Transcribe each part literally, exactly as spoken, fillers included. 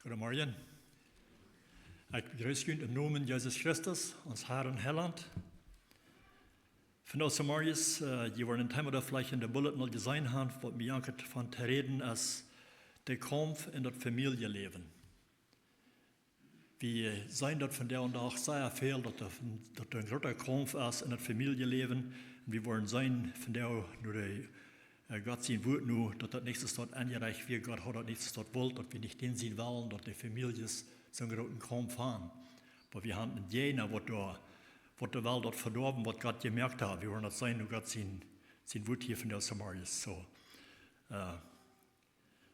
Goodemorjen. Ekj bejreess junt em Nomen Jesus Christus, ons Herr un Heilaunt. Vondoag zemorjes, äh, jie woaren een Thema, daut veleicht enne Bulletin aul jeseenen han, waut mie jankat von to räden, es de Kaumf en daut Famieljeläwen. Wie seenen daut vondoag dän Dach sea väl, daut doa, daut doa een groota Kaumf es en daut Famieljeläwen. Un wie woaren seenen vondoag no de, äh, Gott sien Wort nu, daut daut nich soo steit aunjerecht, woo Gott haud daut nich soo steit wult, daut wie nich dän sien Wellen, daut de Famieljes soon grooten Kaumf han. Oba wie han een Jäajna, waut doa, waut doa well daut vedoawen, waut Gott jemoakt haft. Wie woaren daut seenen, woo Gott sien, sien Wort hia vondoag zemorjes. Soo, äh,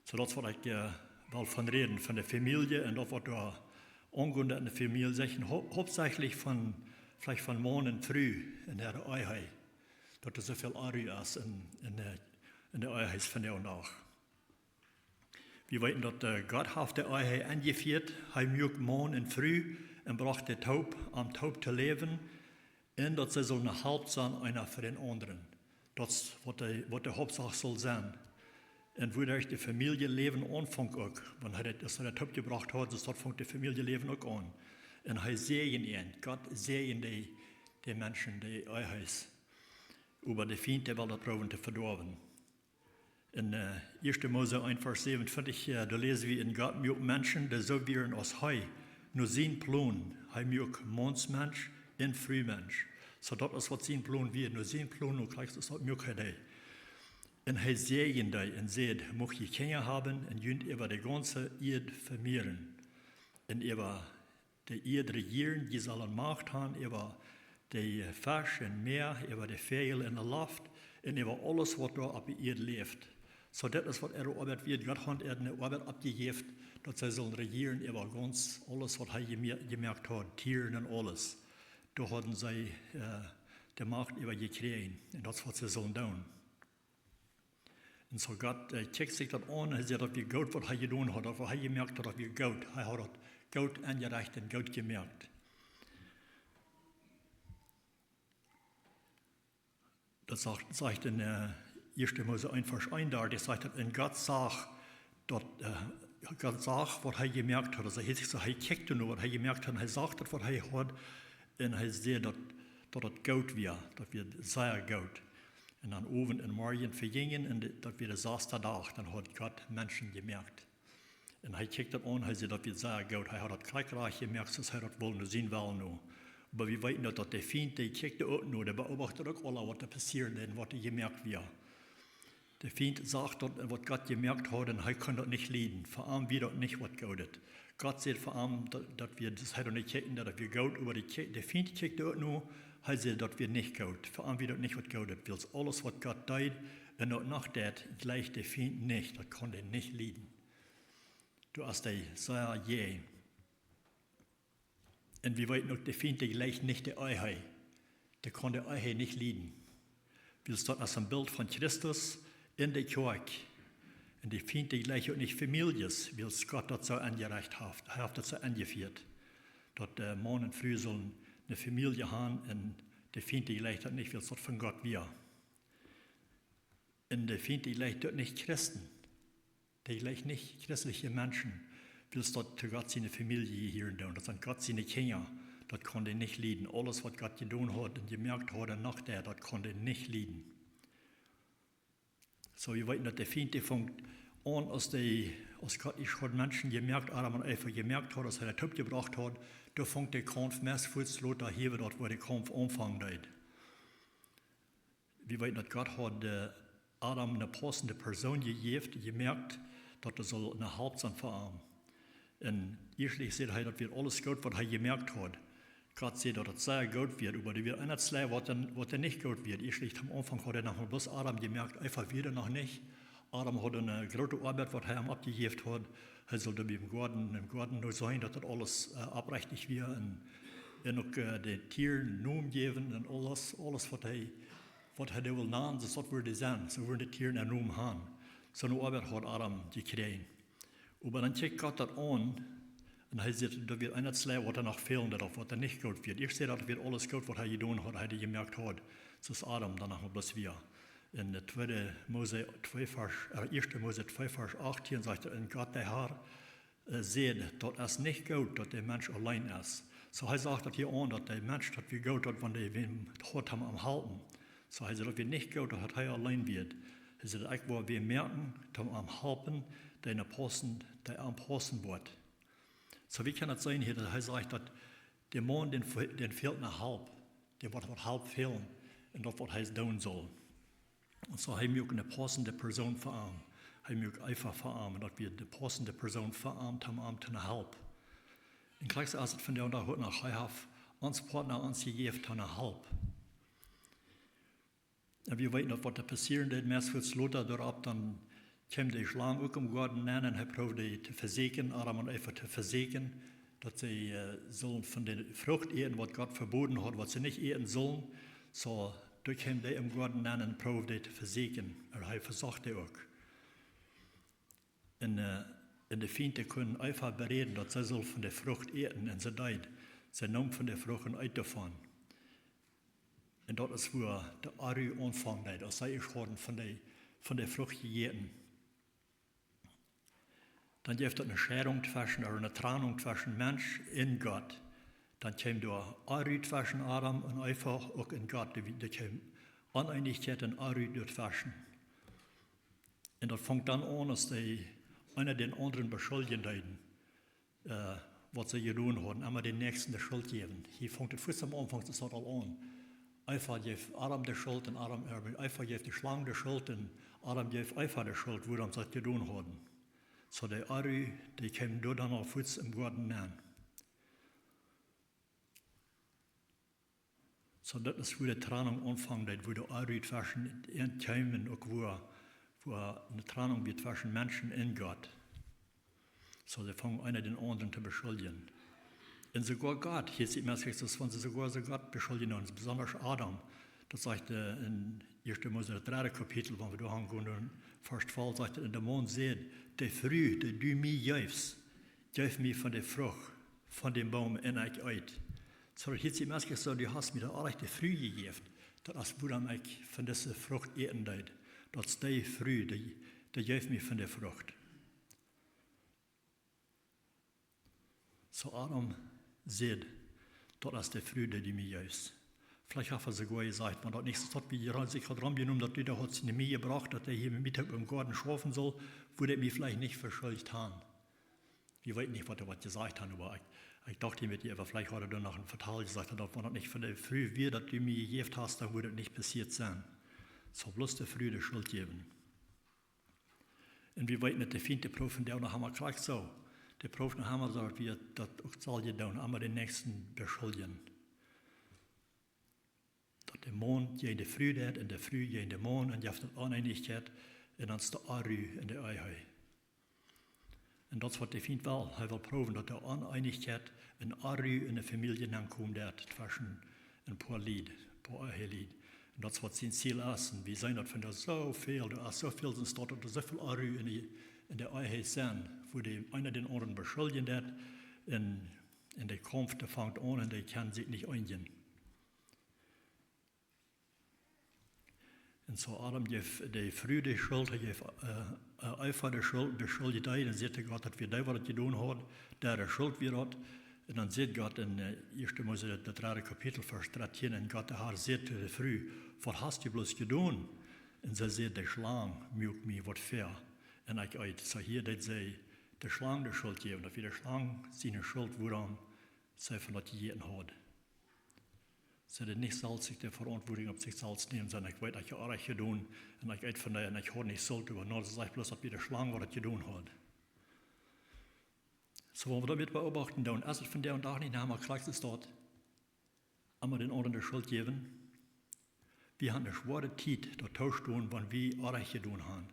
soo daut es waut ekj, äh, well von räden, von de Famielje un daut waut doa aunjeit en de Famielje, secha hau-, hauptsächlich von, veleicht von Maun un Fru en äare Ehe. Daut doa soo väl Onru es en, en de, en de Ehe vondoag dän Dach. Wie weeten daut, äh, Gott haft de Ehe enjefieet, hee muak Maun un Fru un brocht dee toop, om toop to läwen. Un daut see sullen eene Halp sennen, eena fa dän aundren. Daut es waut de, waut de Hauptsach saul sennen. Un woo daut Famieljeläwen aunfunk uk. Wan hee daut, aus hee daut toopjebrocht haud, soo daut funk daut Famieljeläwen uk aun. Un hee säajend an. Gott säajend de, de Menschen, de Ehes. Oba de Fient, dee well daut proowen to vedoawen. En, äh, Ieeschte Mose eent Varsch säwenuntwintich, äh, doa läsen wie: Un Gott muak Menschen, dee soo wieren aus hee, no sien Plon. Hee muak Maunsmensch un Frumensch. Soo daut es waut sien Plon wia, no sien Plon, no Christus, daut muak hee dee. Un hee säajend dee un säd: Mucht jie Kjinja haben un junt äwa de gaunze Ieed vemieren. Un äwa de Ieed rejieren, jie sellen Macht haben äwa de Fesch em Mäa, äwa de Väajel en de Loft un äwa aules waut doa opp de Ieed läft. Soo daut es waut äare Oabeit wia. Gott haud äa eene Oabeit oppjejäft, daut see sullen rejieren äwa gaunz aules waut hee jeme-, jemoakt haud, Tieren un aules. Doa hauden see, äh, de Macht äwa jekjräajen. Un daut es waut see sullen doonen. Un soo Gott, äh, kjikjt sikj daut aun, hee säd daut wia goot waut hee jedonen haud, daut waut hee jemoakt haud, daut wia goot. Hee haud daut goot enjerecht un goot jemoakt. Daut sajcht, sajcht en, äh, Ieeschte Mose eent Varsch eenundartich, sajcht daut: Un Gott sach daut, äh, Gott sach waut hee jemoakt haud. Aulsoo hee, soo hee kjikjt no waut hee jemoakt haud, un hee sach daut waut hee haud, un hee säd daut, daut daut goot wia, daut wia sea goot. Un dan Owent un Morjen vejinjen, un de, daut wia de sasta Dach, dan haud Gott Menschen jemoakt. Un hee kjikjt daut aun, hee säd daut wia sea goot, hee haud daut krakjt jemoakt, soo aus hee daut wull, no sien Wellen no. Oba wie weeten daut, daut de Fient, dee kjikjt uk no, dee beobacht uk aul waut doa passieed un waut doa jemoakt wia. De Fient sach daut, waut Gott jemoakt haud, un hee kunn daut nich lieden. Fa am wia daut nich waut Goodet. Gott säd fa am, daut, daut wia, daut hee daut nich kjikjt, daut wia goot, oba de Kje-, de Fient kjikjt uk no, hee säd daut wia nich goot. Fa am wia daut nich waut Goodet, wiels aules waut Gott deed un uk noch deit, jleicht de Fient nich, daut kunn hee nich lieden. Doa es hee sea jäajen. Un wie weeten uk, de Fient, dee jleicht nich de Ehe. Dee kunn de Ehe nich lieden. Wiels daut es een Bilt von Christus en de Kjoakj. Un de Fient, dee jleicht uk nich Famieljes, wiels Gott daut soo enjerecht haft. Hee haft daut soo enjefieet. Daut, äh, Maun un Fru sullen eene Famielje haben, un de Fient, dee jleicht daut nich, wiels daut von Gott wia. Un de Fient, dee jleicht uk nich Christen. Dee jleicht nich christelje Menschen, wiels daut to Gott siene Famielje jehieren doonen. Daut sent Gott siene Kjinja. Daut kunn hee nich lieden. Aules waut Gott jedonen haud un jemoakt haud un noch deit, daut kunn hee nich lieden. Soo, wie weeten daut de Fient, dee funk aun, aus dee, aus Gott ieescht haud Menschen jemoakt, Adam un Eva jemoakt haud, aus hee daut toopjebrocht haud, doa funk de Kaumf meist fuaz lota hia, daut wua de Kaumf aunfangen deed. Wie weeten daut Gott haud, äh, Adam eene paussende Persoon jejäft, jemoakt, daut hee saul eene Halp sennen fa am. Un ieeschtlich säd hee, daut wia aules goot waut hee jemoakt haud. Gott säd daut daut sea goot wia, oba doa wia een Schlaj waut dan, waut dan nich goot wia. Ieeschtlich aum Aunfank haud hee noch mau bloos Adam jemoakt, Eva wia noch nich. Adam haud eene groote Oabeit waut hee am oppjejäft haud. Hee sull doa biem Goaden, em Goaden no seenen daut daut aules, äh, oprechtich wia un, un uk, äh, de Tieren Nomen jäwen un aules, aules waut hee, waut hee doa wull nanen, soo daut wudden dee sennen, soo wudden de Tieren eenen Nomen haben. Soone Oabeit haud Adam jekjräajen. Oba dan kjikjt Gott daut aun un hee säd, doa wia een Schlaj waut doa noch fälen deed, waut doa nich goot wia. Ieescht säd hee daut wia aules goot waut hee jedonen haud, hee dee jemoakt haud, soo aus Adam dan noch mau bloos wia. En de tweede Mose twee Varsch, äh, Ieeschte Mose twee Varsch achtieen sajcht et: Un Gott, de Herr, säd: "Daut es nich goot, daut de Mensch auleen es." Soo hee sajcht daut hia aun, daut de Mensch, daut wia goot, daut wan dee wäm haud, am, am halpen. Soo hee säd, daut wia nich goot, daut hee auleen wia. Hee säd: "Ekj woa wäm moaken, toom am halpen, dee ne paussen, dee am paussen woat." Soo, wie kjennen daut seenen hia, daut hee sajcht, daut de Maun, dän fe-, dän fält ne Help, dän woat waut Help fälen, un daut waut hee doonen saul. Un soo hee muak ne paussende Persoon fa am. Hee muak Eva fa am, un daut wia de paussende Persoon fa am, toom am to ne Help. Un jlikj soo es et vondoag dän Dach uk noch, hee haft ons Partner ons jejäft to ne Help. Un wie weeten daut, waut doa passieren deed, meist fuaz lota doaropp, dan kjeem de Schlang uk em Goaden nenn un hee proowd dee to vesieekjen, Adam un Eva to vesieekjen, daut see, äh, sullen von de Frucht äten, waut Gott veboden haud, waut see nich äten sullen. Soo, doa kjeem dee em Goaden nenn un proowd dee to vesieekjen. Un hee vesocht dee uk. Un, äh, un de Fient, dee kunn Eva beräden, daut see sull von de Frucht äten. Un see deed. See neem von de Frucht un eet doavon. Un daut es, wua de Onru aunfangen deed, aus see ieescht hauden von de, von de Frucht jejäten. Dan jeef daut ne Scheidunk tweschen, ooda ne Trennunk tweschen Mensch un Gott. Dan kjeem doa Onru tweschen Adam un Eva, uk un Gott. Doa, doa kjeem Oneenichkjeit un Onru doa tweschen. Un daut funk dan aun, aus dee eena dän aundren beschuldjen deeden, äh, waut see jedonen hauden, emma dän Näakjsten de Schult jäwen. Hia funk et fuaz aum Aunfank, es daut aul aun. Eva jeef Adam de Schult un Adam, äh, Eva jeef de Schlang de Schult un Adam jeef Eva de Schult, wuarom see daut jedonen hauden. Soo de Onru, dee kjeem doa dan aul fuaz em Goaden nenn. Soo, daut es, wua de Trennunk aunfangen deed, wua de Onru tweschen an kjeem un uk wua, wua ne Trennunk wia tweschen Mensch un Gott. Soo, see fungen eena dän aundren to beschuldjen. Un soogoa Gott, hia sajcht meist Christus, wan see soogoa soo Gott beschuldjen, un besonda Adam. Daut sajcht, äh, en Ieeschte Mose, daut dredde Kapitel, wan wie doa aungonen, Varsch twalf, sajcht et: "Un de Maun säd: De Fru, dee du mie jeefst, jeef mie von de Frucht von dän Boom un ekj eet." Soo, daut hieet sikj meist soo: "Du hast mie de rajchte Fru jejäft, daut es wuarom ekj von dise Frucht äten deed. Daut es de Fru, dee, dee jeef mie von de Frucht." Soo Adam säd: "Daut es de Fru, dee du mie jeefst." Veleicht haft hee soogoa jesajcht, wan daut nich es, daut wie hia sikj haud romjenomen, daut du doa haudst no mie jebrocht, daut dee hia met mie toop em Goaden schaufen sull, wudd ekj mie veleicht nich veschuldicht han. Wie weeten nich, waut hee waut jesajcht haud, oba ekj, ekj docht hia met die, oba veleicht haud hee doa noch een Vetal jesajcht, daut wan daut nich fa de Fru wia, daut du mie jejäft hast, dan wudd et nich passieet sennen. Soo bloos de Fru de Schult jäwen. Un wie weeten, daut de Fient, dee proowt vondoag noch emma krakjt soo. Dee proowt noch emma soo, daut wie daut uk sellen doonen, emma dän Näakjsten beschuldjen. Daut de Maun jäajen de Fru deit un de Fru jäajen de Maun, un jeft daut Oneenichkjeit un dan es de Onru en de Ehe. Un daut es, waut de Fient well. Hee well proowen, daut de Oneenichkjeit un Onru en de Famielje nenkomen deit, tweschen een poa Lied, een poa Ehelied. Un daut es, waut sien Ziel es. Un wie seenen daut vondoag soo väl, doa es soo väl, sent daut, daut doa soo väl Onru en de, en de Ehe sent, wua de eena dän aundren beschuldjen deit, un, un de Kaumf, dee fangt aun un dee kjennen sikj nich eenjen. Un soo Adam jeef de Fru de Schult, hee jeef, äh, äh, Eva de Schult, beschuldjt dee, un säd to Gott, daut wia dee, waut daut jedonen haud, dee de Schult wia daut. Un dan sajcht Gott en, äh, Ieeschte Mose, daut dredde Kapitel, Varsch dartieen: "Un Gott, de Har, säd to de Fru: Waut hast du bloos jedonen?" Un see säd: "De Schlang muak mie waut väa, un ekj eet." Soo hia deed see de Schlang de Schult jäwen, daut wia de Schlang siene Schult, wuarom see von daut jejäten haud. See deed nich selfst sikj de Veauntwuatunk opp sikj selfst nämen, sajen: "Ekj weet, ekj hab orrajcht jedonen, un ekj eet von dee, un ekj haud nich Schult doaraun." Nä, see sajcht bloos, daut wia de Schlang, waut daut jedonen haud. Soo, wan wie daut met beobachten doonen, es et vondoag dän Dach nich noch emma krakjt soo, daut emma dän aundren de Schult jäwen? Wie haben eene schwoare Tiet, daut toostonen, wan wie orrajcht jedonen haben.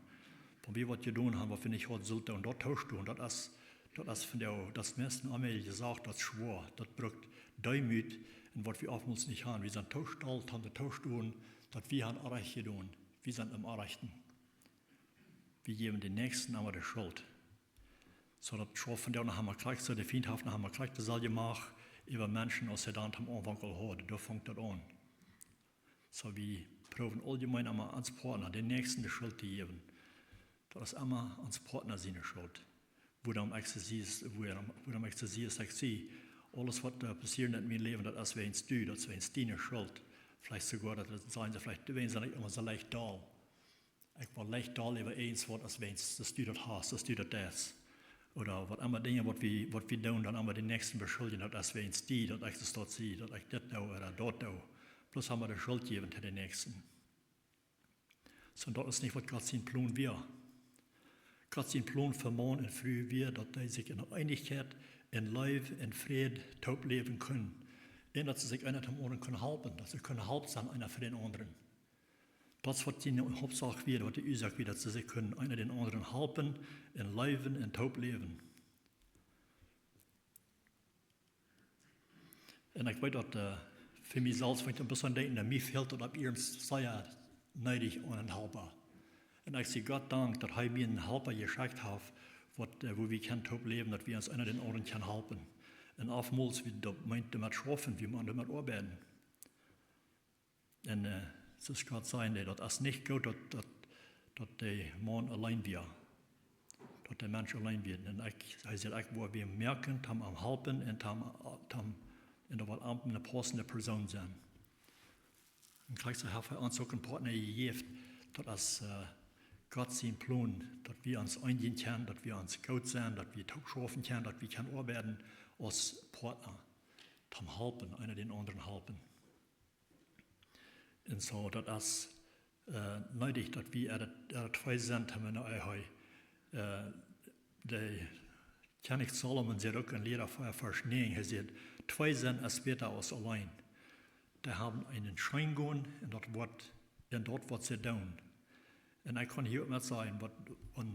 Wan wie waut jedonen haben, waut wie nich hauden sullt doonen, daut toostonen, daut es, daut es vondoag, daut es meist aulmol jesajcht, daut es schwoa, daut brukt Deemoot, un waut wie oftmols nich haben. Wie sent too stolt, om daut toostonen, daut wie haben orrajcht jedonen. Wie sent em Orrajchten. Wie jäwen dän Näakjsten emma de Schult. Soo daut schauft vondoag noch emma krakjt soo, de Fient haft noch emma krakjt de selwje Macht äwa Menschen, aus hee dan aum Aunfank aul haud. Doa fangt daut aun. Soo, wie proowen auljemeen emma ons Partner, dän Näakjsten de Schult to jäwen. Daut es emma ons Partner siene Schult. Wuarom ekj soo sie aus ekj sie. Aules waut doa passieren deit en mien Läwen, daut es wäajens du, daut es wäajens diene Schult. Veleicht soogoa, daut sajen see veleicht, wäajens sie nich emma soo leicht doll. Ekj woa leicht doll äwa irjent waut, es wäajens daut du daut hast, daut du daut deist. Ooda waut emma Dinja waut wie doonen, dan emma dän Näakjsten beschuljen, daut es wäajens die, daut ekj daut sie, daut ekj dit doo ooda daut doo. Bloos emma de Schult jäwen to dän Näakjsten. Soo, daut es nich waut Gott sien Plon wia. Gott sien Plon fa Maun un Fru wia, daut dee sikj en Eenichkjeit, en Leew, en Fräd toop läwen kunnen. Un daut see sikj eena dän aundren kunnen halpen, daut see kunnen Help sennen eena fa dän aundren. Daut es waut de Hauptsach wia, waut de Uasoak wia, daut see sikj kunnen eena dän aundren halpen, en leewen, en toop läwen. Un ekj weet daut, fa mie selfst, wan ekj een bät denkj, dan mie fält daut opp iernst sea needich aun een Halpa. Un ekj saj Gott Dank, daut hee mie een Halpa jeschekjt haft, waut, wua wie kjennen toop läwen, daut wie ons eena dän aundren kjennen halpen. Un oftmols, wie daut meent, doamet schaufen, wie motten doamet oabeiden. Un soo aus Gott sajcht, nä, daut es nich goot, daut de Maun auleen wia. Daut de Mensch auleen wia. Un hee sajcht, ekj woa wäm moaken, toom am halpen un toom, toom, un daut woat am eene paussende Persoon sennen. Un krakjt soo haft hee ons uk een Partner jejäft, daut es Gott sien Plon, daut wie ons eenjen kjennen, daut wie ons goot sennen, daut wie toop schaufen kjennen, daut wie kjennen oabeiden aus Partner, toom halpen, eena dän aundren halpen. Un soo, daut es needich, daut wie ea twee sent, toom ne Ehe. De Kjennich Salomo sajcht uk en Liera vea, Varsch näajen, hee sajcht, twee sennen es bäta aus auleen. Dee haben eenen Scheengonen en daut, waut see doonen. Un ekj kaun hia uk met sajen, waut, wan,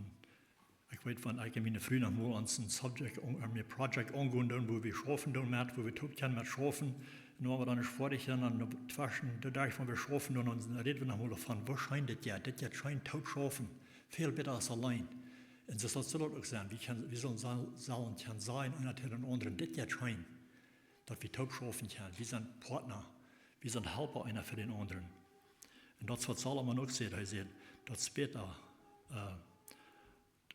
ekj weet, wan ekj un miene Fru noch mol aun een subject, aun een project aungonen doonen, wua wie schaufen doonen met, wua wie toop kjennen met schaufen. Un wan wie dan ieescht foadich sent, dan tweschen, doaderch, wan wie schaufen doonen, dan räden wie noch mol von, woo scheen dit jeit, dit jeit scheen toop schaufen. Väl bäta aus auleen. Un soo saul daut uk sennen. Wie sellen, sellen kjennen sajen, eena to dän aundren, dit jeit scheen. Daut wie toop schaufen kjennen. Wie sent Partner. Wie sent Halpa eena fa dän aundren. Un daut es waut Salomo uk sajcht. Hee sajcht, daut es bäta,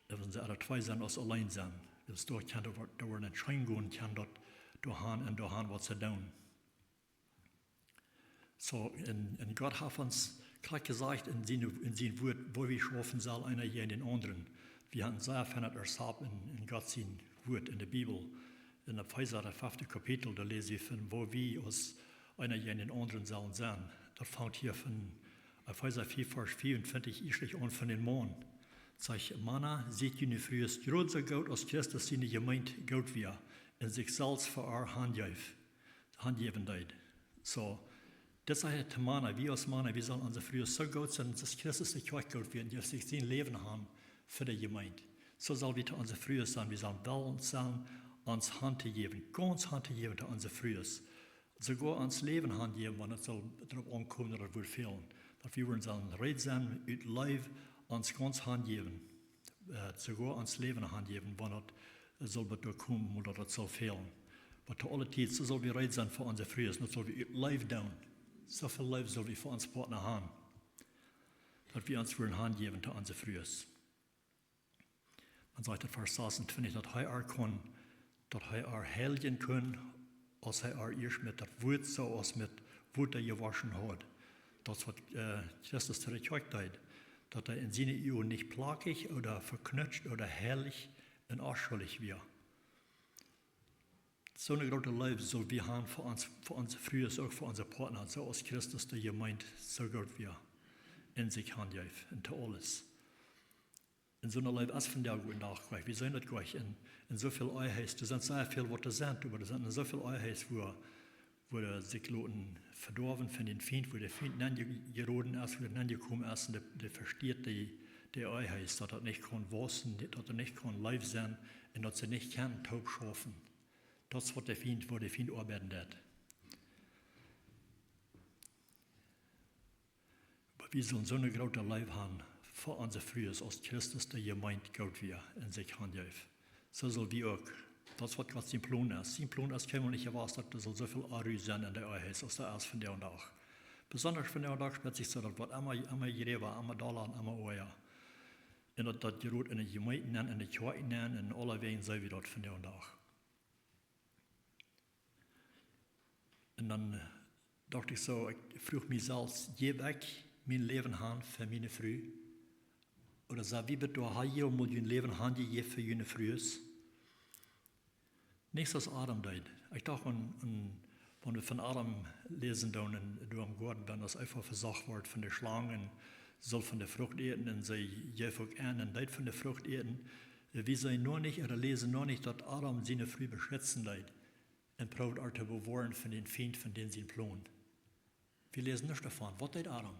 wan see ea twee sent aus auleen sennen. Wiels doa kjennen, doa woat een Scheengonen, kjennen daut doahan un doahan waut see doonen. Soo, un Gott haft ons krakjt jesajcht en sien Wuat, woo wie schaufen sellen, eena jäajen dän aundren. Wie haben sea fein daut erfoaren en Gott sien Wuat en de Bibel. En Efeesa, daut fefte Kapitel, doa läs wie von woo wie aus eena jäajen dän aundren sellen sennen. Daut fangt hia von Efeesa vea, Varsch veeauntwintich, ieescht aun von dän Maun. Sajcht: Mana, siet june Frues jrod soo goot aus Christus siene Jemeent goot wia un sikj selfst fa ar hanjeef, hanjäwen deed. Soo, dit sajcht hee to Mana, wie aus Mana, wie sellen onse Frues soo goot sennen, soo aus Christus de Kjoakj goot wia un jeef sikj sien Läwen han fa de Jemeent. Soo sell wie to onse Frues sennen, wie sellen wellens sennen, ons hantojäwen, gaunz hantojäwen to onse Frues. Soogoa ons Läwen hanjäwen, wan et saul doaropp aunkomen, daut et woat fälen. Daut wie wudden sellen reed sennen, ut Leew, ons gaunz hanjäwen. Soogoa ons Läwen hanjäwen, wan daut saul bat doa komen, wua daut saul fälen. Oba to aule Tiet, soo sell wie reed sennen fa onse Frues, daut sell wie ut Leew doonen. Soo väl Leew sell wie fa ons Partner han, daut wie ons wudden hanjäwen to onse Frues. Dan sajcht daut Varsch sasuntwintich, daut hee ar kunn, daut hee ar heiljen kunn, aus hee ar ieescht met daut Wuat soo aus met Wota jewoschen haud. Daut es waut Christus to de Kjoakj deed, daut hee en siene Uagen nich plakjich ooda veknutscht ooda heilich un onschuldich wia. Soone groote Leew sell wie han fa onse Frues, uk fa onse Partner, soo aus Christus de Jemeent soo goot wia un sikj hanjeef un to aules. Un soone Leew es vondoag dän Dach nich. Wie seenen daut nich en soo väl Ehes. Doa sent sea väl waut doa sent, oba doa sent en soo väl Ehes, wua see sikj loten vedoawen von dän Fient, wua de Fient nenjeroden es, wua hee nenjekomen es, un dee vestieet de Ehes, daut daut nich kaun wausen, daut doa nich kaun Leew sennen un daut see nich kjennen toop schaufen. Daut es waut de Fient, wua de Fient oabeiden deit. Oba wie sellen soone groote Leew han fa onse Frues, aus Christus de Jemeent goot wia un sikj hanjeef. Soo sell wie uk. Daut es waut Gott sien Plon es. Sien Plon es kjeenmol nich jewast, daut doa saul soo väl Onru sennen en de Ehes aus doa es vondoag dän Dach. Besondasch vondoag dän Dach spieet sikj soo daut waut emma, emma jräwa, emma dolla un emma oaja. Un daut, daut jrod enne Jemeenten nenn, enne Kjoakjen nenn, un aulawäajen seen wie daut vondoag dän Dach. Un dan docht ekj soo, ekj fruach mie selfst: Jäw ekj mien Läwen han fa miene Fru? Ooda saj wie, bat doa, ha jie aul mol jun Läwen hanjejäft fa june Frues? Nich soo aus Adam deed. Ekj docht aun, aun, wan wie von Adam läsen doonen, un doa em Goaden, wan aus Eva vesocht wort von de Schlang, sull von de Frucht äten, un see jeef uk aun un deed von de Frucht äten. Wie seenen noch nich, ooda läsen noch nich, daut Adam siene Fru beschitzen deed un proowd äa to bewoaren von dän Fient, von dän sien Plon. Wie läsen nuscht doavon. Waut deed Adam?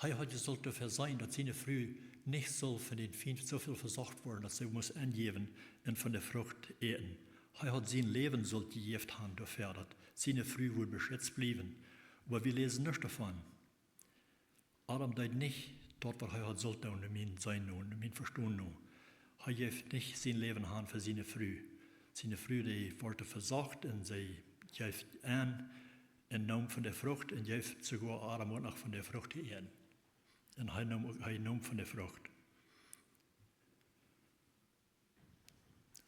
Hee haud jesult doafäa sennen, daut siene Fru nich sull von dän Fient soo väl vesocht woaren, daut see must enjäwen un von de Frucht äten. Hee haud sien Läwen sullt jejäft han doafäa, daut siene Fru wudd beschitzt bliewen. Oba wie läsen nuscht doavon. Adam deed nich daut, waut hee haud sullt doonen, no mien Sennen no, no mien Vestonen no. Hee jeef nich sien Läwen han fa siene Fru. Siene Fru, dee wort vesocht un see jeef aun un neem von de Frucht un jeef soogoa Adam uk noch von de Frucht to äten. Un hee neem, hee neem von de Frucht.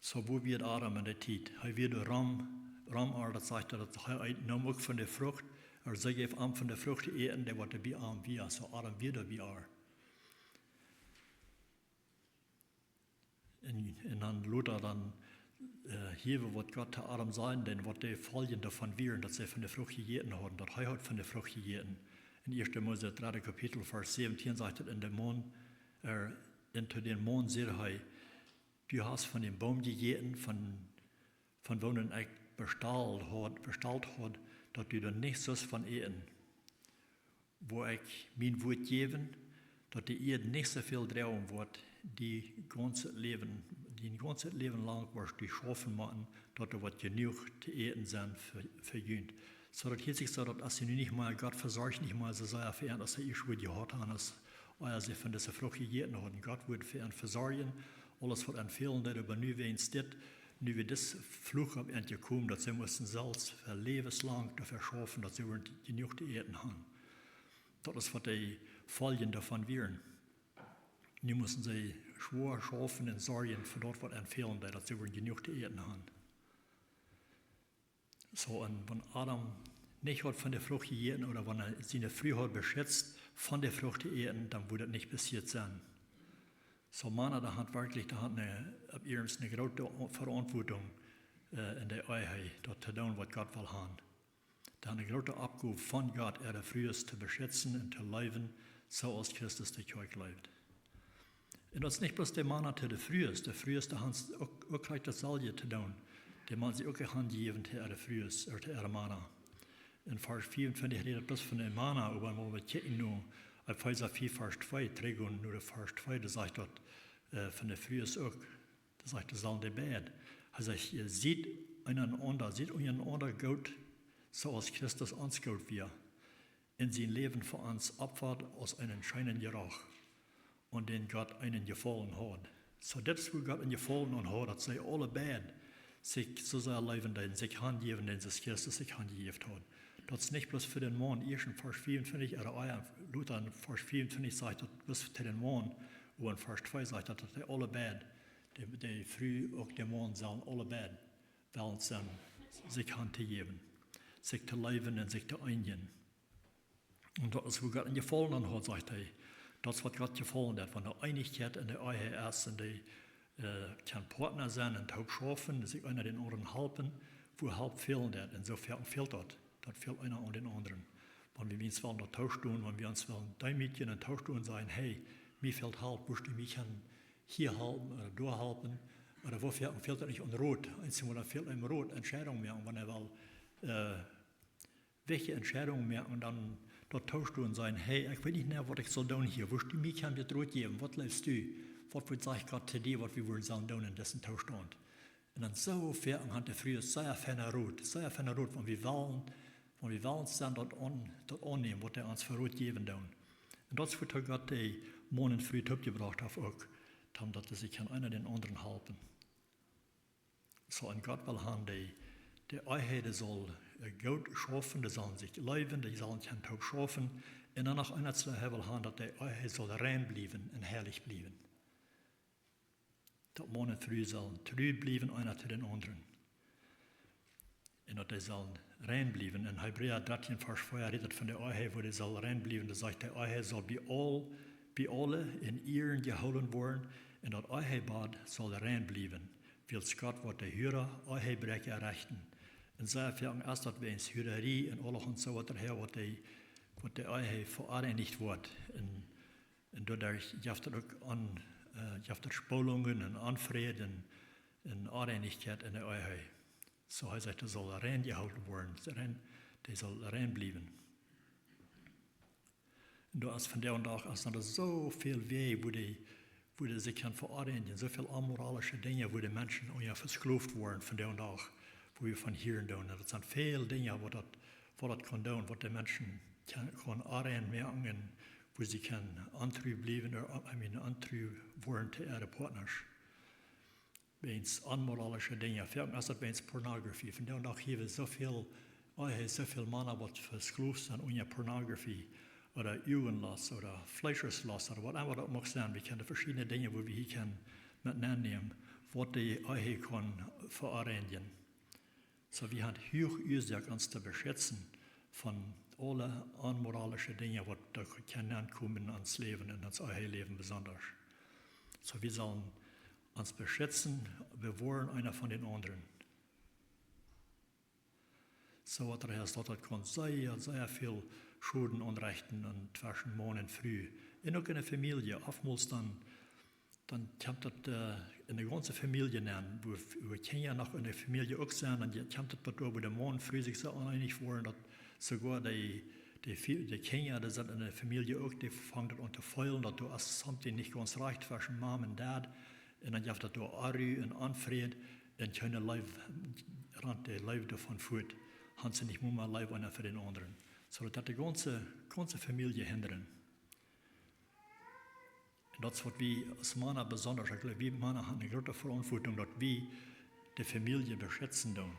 Soo wia Adam enne Tiet. Hee wia doa rom, rom äa, daut sajcht, daut hee neem uk von de Frucht, ooda see jeef am von de Frucht to äten, dee waut bie am wia. Soo Adam wia doa bie äa. Un, un dan lota dan, äh, hia waut Gott to Adam säd, dan waut de Foljen doavon wieren, daut see von de Frucht jejäten hauden, daut hee haud von de Frucht jejäten. En Ieeschte Mose, dredde Kapitel, Varsch säwentieen sajcht et: Un de Maun, äh, un to dän Maun säd hee: Du hast von dän Boom jejäten, von, von woont ekj bestalt haud, bestalt haud, daut du doa nich sust von äten. Woa ekj mien Wuat jäwen, daut de Ieed nich soo väl droagen woat, dien gaunzet Läwen, dien gaunzet Läwen lang woascht du schaufen motten, daut doa woat jenuach to äten sennen fa, fa junt. Soo daut hieet sikj soo, daut aus see nu nich mea, Gott vesorcht nich mea soo sea fa an, aus hee ieescht wudd jehaut han, aus, aus see von dise Frucht jejäten hauden. Gott wudd fa an vesorjen, aules waut an fälen deed, oba nu wäajen dit, nu wia dis Fluch opp an jekomen, daut see musten selfst fa läwenslang doafäa schaufen, daut see wudden jenuach to äten han. Daut es waut de Foljen doavon wieren. Nu musten see schwoa schaufen un sorjen fa daut, waut an fälen deed, daut see wudden jenuach to äten han. Soo, un wan Adam nich haud von de Frucht jejäten, ooda wan hee siene Fru haud beschitzt von de Frucht to äten, dan wudd daut nich passieet sennen. Soo, Mana, dee hauden werkjlich, dee hauden eene, opp iernst eene groote O-, Verauntwuatunk, äh, enne Ehe, daut to doonen, waut Gott well han. Dee hauden eene groote Oppgow von Gott, äare Frues to beschitzen un to leewen, soo aus Christus de Kjoakj leeft. Un daut es nich bloos de Mana to de Frues, de Frues, dee han uk, uk krakjt daut selwje to doonen. Dee Mana, see uk han jejäft to äare Frues, ooda to äare Mana. En Varsch vea un twintich rät et bloos von de Mana, oba wan wie kjikjen no Efeesa vea, Varsch twee, trigj no de Varsch twee, doa sajcht daut, äh, von de Frues uk. Doa sajcht, doa sellen dee beid. Hee sajcht: Jie siet unjarenaunda, siet unjarenaunda goot, soo aus Christus ons goot wia, un sien Läwen fa ons opfad aus eenen scheenen Jeroch, un dän Gott eenen Jefaulen haud. Soo, dit es, wua Gott eenen Jefaulen aun haud, daut see aule beid sikj soo sea leewen deeden, sikj hanjäwen, aus Christus sikj hanjejäft haud. Daut es nich bloos fa dän Maun, ieescht en Varsch vea un twintich, ooda, ah jo, lota en Varsch vea un twintich sajcht daut bloos fa dän Maun, oba en Varsch twee sajcht daut, daut dee aule beid, de, de Fru uk de Maun sellen aule beid wellen sennen, sikj han to jäwen, sikj to leewen un sikj to eenjen. Un daut es, wua Gott eenen Jefaulen aun haud, sajcht hee. Daut es, waut Gott jefaulen haud, wan doa Eenichkjeit enne Ehe es un dee, äh, kjennen Partner sennen un toop schaufen, sikj eena dän aundren halpen, wua Help fälen deit. Un soo fält, fält daut. Daut fält eena aun dän aundren. Wan wie ons wellen doa toop stonen, wan wie ons wellen deemootjen un toop stonen, sajen: Hey, mie fält Help, wurscht du mie kjennen hia halpen ooda doa halpen? Ooda wua fält, fält daut nich aun Rot? Eenjemol fält eenem Rot, Entscheidungen moaken, wan eena well, äh, wichtje Entscheidungen moaken, dan doa toop stonen, sajen: Hey, ekj weet nich mea, waut ekj saul doonen hia. Wurscht du mie kjennen Rot jäwen? Waut jleefst du? Waut wudd, sajcht Gott to die, waut wie wudden sellen doonen en disen Toostaunt? Un dan soo fäa aun de Fru, sea feina Rot, sea feina Rot, wan wie wellen, wan wie wellen sennen daut aun, daut aunnämen, waut hee ons fa Rot jäwen deit. Un daut es, wua Gott de Maun un Fru toopjebrocht haft uk, dan daut see kjennen eena dän aundren halpen. Soo, un Gott well han, de, de Ehe, dee saul, äh, goot schaufen, dee sellen sikj leewen, dee sellen kjennen toop schaufen. Un dan noch eent, hee well han, daut de Ehe saul rein bliewen un heilich bliewen. Daut Maun un Fru sellen tru bliewen, eena to dän aundren. Un daut dee sellen rein bliewen. En Hebräa dartieen Varsch vea rät et von de Ehe, woo dee saul rein bliewen. Doa sajcht, de Ehe saul bie aul, bie aule en Ieren jehoolen woaren, un daut Ehebad saul rein bliewen, wiels Gott woat de Hura Ehebräakja rechten. Un sea foaken es daut wäajens Hurarie un aulahaunt soo waut doahäa, waut dee, waut de Ehe veoneenicht woat. Un, un doaderch jeft daut uk aun, äh, jeft daut Spolungen un Onfräd un, un Oneenichkjeit en de Ehe. Soo hee sajcht, dee saul rein jehoolen woaren, rein, dee saul rein bliewen. Un doa es vondoag dän Dach, es doa soo väl Wäaj, woo dee, woo dee sikj kjennen veoneenijen, soo väl onmoralische Dinja, woo de Menschen unja vesklooft woaren vondoag dän Dach, woo wie von hieren doonen. Un daut sent väl Dinja, waut daut, waut daut kaun doonen, waut de Menschen kjennen, kaun onrein moaken, woo see kjennen ontru bliewen, or, I mean, ontru woaren to äare Partnasch. Wäajens onmoralische Dinja. Foaken es daut wäajens Pornografie. Vondoag dän Dach hia soo väl, oh, hia soo väl Mana waut vesklooft sent unja Pornografie. Ooda Uagenlost, ooda Fleescheslost, ooda waut emma daut mucht sennen. Wie kjennen veschiedne Dinja, woo wie hia kjennen met nennämen, waut de Ehe kaun veoneenijen. Soo, wie haben huach Uasoak ons to beschitzen von aule onmoralische Dinja, waut doa kjennen nenkomen en ons Läwen, en ons Eheläwen besonda. Soo, wie sellen ons beschitzen, bewoaren eena von dän aundren. Soo waut doa es, daut daut kaun sea, sea väl Schoden aunrechten un tweschen Maun un Fru. Un uk en de Famielje. Oftmols dan, dan kjemt daut, äh, en de gaunze Famielje nenn, woo, woo Kjinja noch en de Famielje uk sent, dan kjemt daut bat doa, woo de Maun un Fru sikj soo oneenich woaren, daut soogoa de, de Fa-, de Kjinja, dee sent en de Famielje uk, dee fangen daut aun to feelen, daut doa es something nich gaunz rajcht tweschen Mom un Dad. Un dan jeft daut doa Onru un Onfräd un kjeene Leew, rant de Leew doavon fuat. Han see nich mea Leew eena fa dän aundren. Soo daut daut de gaunze, gaunze Famielje hindren. Un daut es waut wie aus Mana besonda, ekj jleew, wie Mana haben eene groote Veauntwuatunk, daut wie de Famielje beschitzen doonen.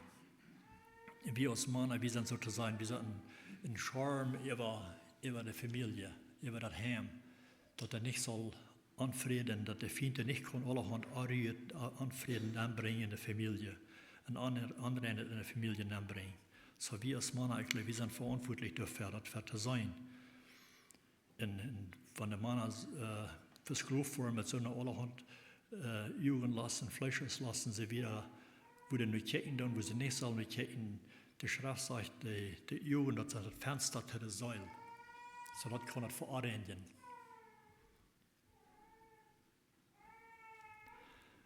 Un wie aus Mana, wie sent soo to sajen, wie sent een, een Schirm äwa, äwa de Famielje, äwa daut Heim, daut doa nich saul Onfräd, daut de Fient nich kaun aulahaunt Onru, äh, Onfräd nenbrinjen en de Famielje. Un Onre-, Onreinheit en de Famielje nenbrinjen. Soo wie aus Mana, ekj jleew, wie sent veauntwuatlich doafäa, daut fa to sennen. Un, un wan de Mana, äh, vesklooft woaren met soone aulahaunt, äh, Uagenlost un Fleescheslost un soo wieda, woo dee no kjikjen doonen, woo see nich sellen no kjikjen, de Schreft sajcht, de, de Uagen, daut sent daut Fensta to de Seel. Soo daut kaun daut veonreinijen.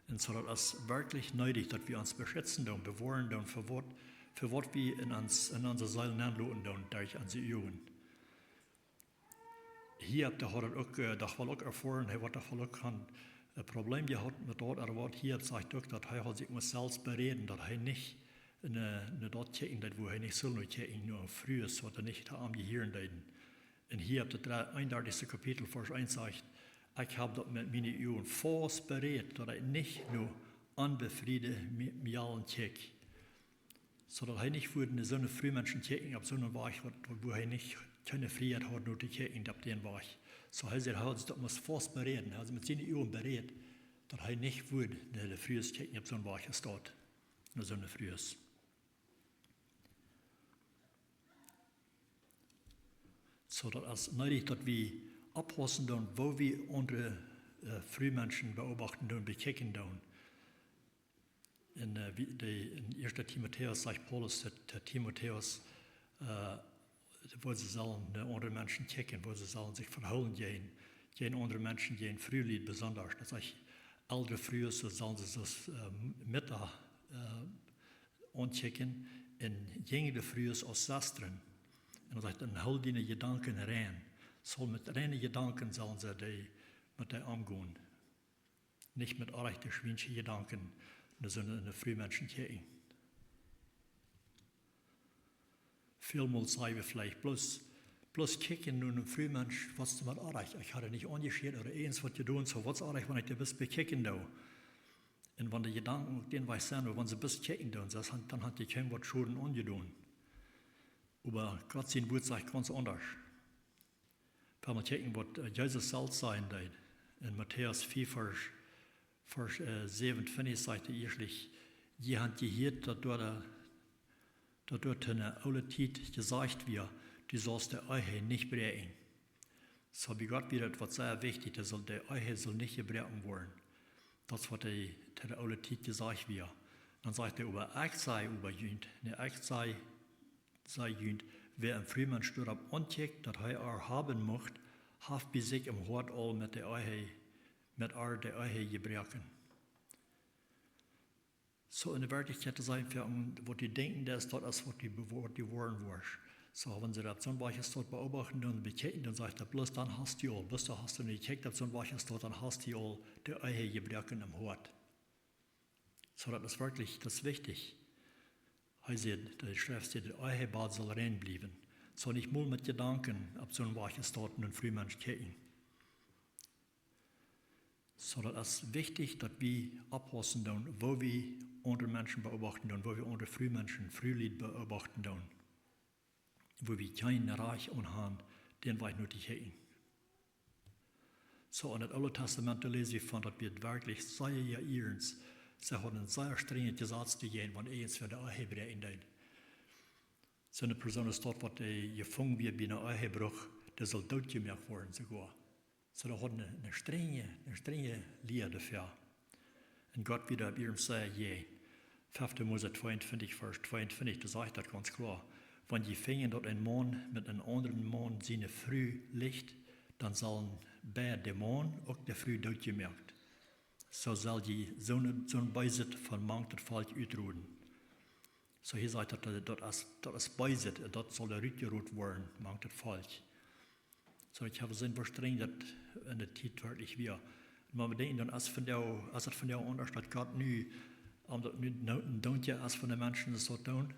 Un soo daut es werkjlich needich, daut wie ons beschitzen doonen, bewoaren doonen, fa waut, fa waut wie en ons, en onse Seel nenloten doonen, derch onse Uagen. Hiob, dee haud daut uk, äh, doch woll uk erfoaren, hee haud doch woll uk een, äh, Problem jehaut met daut, oba waut Hiob sajcht uk, daut hee haud sikj must selfst beräden, daut hee nich en, äh, en daut kjikjen deed, woo hee nich sull no kjikjen, no Frues, waut doa nich to am jehieren deeden. Un hia opp daut dree-, eenundartichste Kapitel, Varsch eent sajcht: "Ekj hab daut met miene Uagen faust berät, daut ekj nich no onbefriede Mi-, Mialen kjikj." Soo daut hee nich wudd no soone Frumenschen kjikjen opp soone Wajch, waut, wua hee nich kjeene Frieheit haud no to kjikjen opp dän Wajch. Soo hee sajcht, hee haud sikj daut must faust beräden, hee haud sikj met siene Uagen berät, daut hee nich wudd no de Frues kjikjen opp soone Wajch aus daut, no soone Frues. Soo daut es needich, daut wie oppaussen doonen, woo wie aundre, äh, Frumenschen beobachten doonen, bekjikjen doonen. En, äh, wie, dee, en Ieeschte Timotäus sajcht Paulus to, to Timotäus, äh, woo see sellen no aundre Menschen kjikjen, woo see sellen sikj vehoolen jäajen, jäajen aundre Menschen, jäajen Frulied besonda. Daut sajcht, eldre Frues, soo sellen see soo, äh, Mutta, äh, aunkjikjen, un jinjre Frues aus Sestren. Un dan sajcht hee: "Un hool diene Jedanken rein." Soo met reine Jedanken sellen see dee, met dee omgonen. Nich met orajchte, schwiensche Jedanken, no soone, no Frumenschen kjikjen. Välmol saj wie veleicht bloos, bloos kjikjen no een Frumensch, waut es doa met orajcht? Ekj haud nich aunjeschieet ooda irjent waut jedonen, soo waut es orajcht, wan ekj dee bloos bekjikjen doo? Un wan de Jedanken uk dän Wajch sent, oba wan see bloos kjikjen doonen, dan, dan haft dee kjeenwaut Schoden aunjedonen. Oba Gott sien Wuat sajcht gaunz aundasch. Wan wie kjikjen, waut, äh, Jesus selfst sajen deed en Matäus fief, Varsch Varsch äh, säwentwintich sajcht hee ieeschtlich: "Jie haben jehieet, daut doa, daut doa to ne oole Tiet jesajcht wia: Du saust de Ehe nich bräakjen." Soo, bie Gott wia daut waut sea wichtich, daut saul, de Ehe saul nich jebroaken woaren. Daut es waut hee to de oole Tiet jesajcht wia. Dan sajcht hee: "Oba ekj saj oba junt, nä, ekj saj, saj junt, wäa een Frumensch doaropp aunkjikjt, daut hee ar haben mucht, haft bie sikj em Hoat aul met de Ehe, met ar de Ehe jebroaken." Soo, enne Werkjlichkjeit to sajen, fa waut du denkjen deist, daut es waut du be-, waut du woaren woascht. Soo, wan see daut opp soon Wajch es daut beobachten, dan bekjikjen, dan sajcht hee bloos, dan hast du aul, bloos dan hast du nich jekjikjt opp soon Wajch es daut, dan hast du aul de Ehe jebroaken em Hoat. Soo, daut es werkjlich, daut es wichtich. Hee sajcht, de Schreft sajcht, de Ehebad saul rein bliewen. Soo, nich mol met Jedanken opp soon Wajch es daut een Frumensch kjikjen. Soo, daut es wichtich, daut wie oppaussen doonen, woo wie aundre Menschen beobachten doonen, woo wie aundre Frumenschen, Frulied beobachten doonen. Woo wie kjeen Rajcht aun haben, dän Wajch no to kjikjen. Soo, en daut Oole Tastament, doa läs wie von, daut wia werkjlich sea, sea iernst. See hauden een sea strenjet Jesaz doajäajen, wan irjentwäa de Ehe bräakjen deed. Soone Persoon es daut, waut dee jefungen wia bie een Ehebruch, dee saul dootjemoakt woaren soogoa. Soo, dee hauden eene, eene strenje, eene strenje Lia doafäa. Un Gott wia opp iernst sea jäajen. Fefte Mose tweeuntwintich, Varsch tweeuntwintich, doa sajcht daut gaunz kloa: "Wan jie finjen, daut een Maun met eenen aundren Maun siene Fru licht, dan sellen beid, de Maun uk de Fru, dootjemoakt. Soo sell jie soone, soon Beeset von mank daut Volkj utroden." Soo, hia sajcht daut, daut es, daut es Beeset, daut saul rutjerot woaren mank daut Volkj. Soo, ekj hab jeseenen, woo strenj daut enne Tiet werkjlich wia. Wan wie denkjen, dan es vondoag, es daut vondoag aundasch, daut Gott nu, om daut nu no-, een Doontje es von de Menschen, daut daut doonen?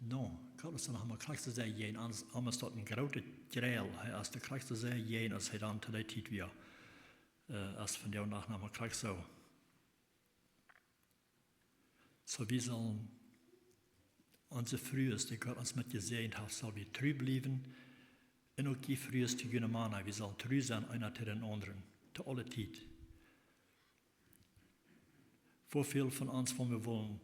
No, Gott es dan noch mau krakjt soo sea jäajen, aundasch, aundasch es daut een groota Kjreel. Hee es de krakjt soo sea jäajen, aus hee dan to dee Tiet wia. Äh, es vondoag noch mau krakjt soo. Soo, wie sellen onse Frues, dee Gott ons met jesäajent haft, sell wie tru bliewen. Un uk jie Frues to june Mana, wie sellen tru sennen, eena to dän aundren, to aule Tiet. Woo väl von ons, wan wie wullen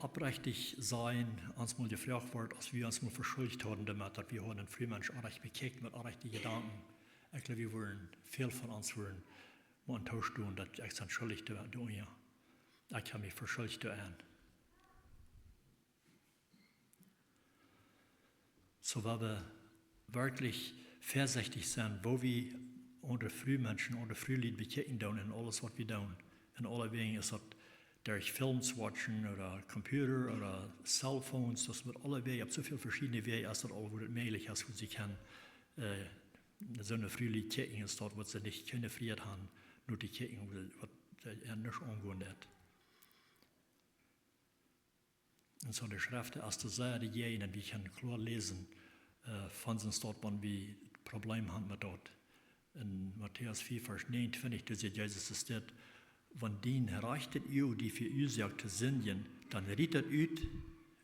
oprechtich sennen, ons mol jefroacht woat, aus wie ons mol veschuldicht hauden doamet, daut wie hauden een Frumensch oajch bekjikjt met oajchte Jedanken. Ekj jleew, wie wudden, väl von ons wudden, mau en Toostonen, daut ekj sie schuldich doa, doa, jo. Ekj hab mie veschuldicht doa aun. Soo, wan wie werkjlich väasechtich sennen, woo wie aundre Frumenschen, aundre Frulied bekjikjen doonen en aules, waut wie doonen, en aule Wäaj, es daut derch Films watchen ooda Computer ooda Cellphones, daut met aule Wäaj, opp soo väl veschiedne Wäaj, es daut aul, woo daut mäajlich es, woo see kjennen, äh, soone Frulied kjikjen, es daut, waut see nich kjennen Frieheit haben, no to kjikjen, waut, waut, äh, an nuscht aungonen deit. Un soo de Schreft es doa sea jäajen, un wie kjennen kloa läsen, äh, von soont daut, wan wie Problem haben met daut. En Matäus vea, Varsch näajenuntwintich, doa sajcht Jesus, es dit: "Wan dien rajchtet Uag die veuasoakt to sindjen, dan riet daut ut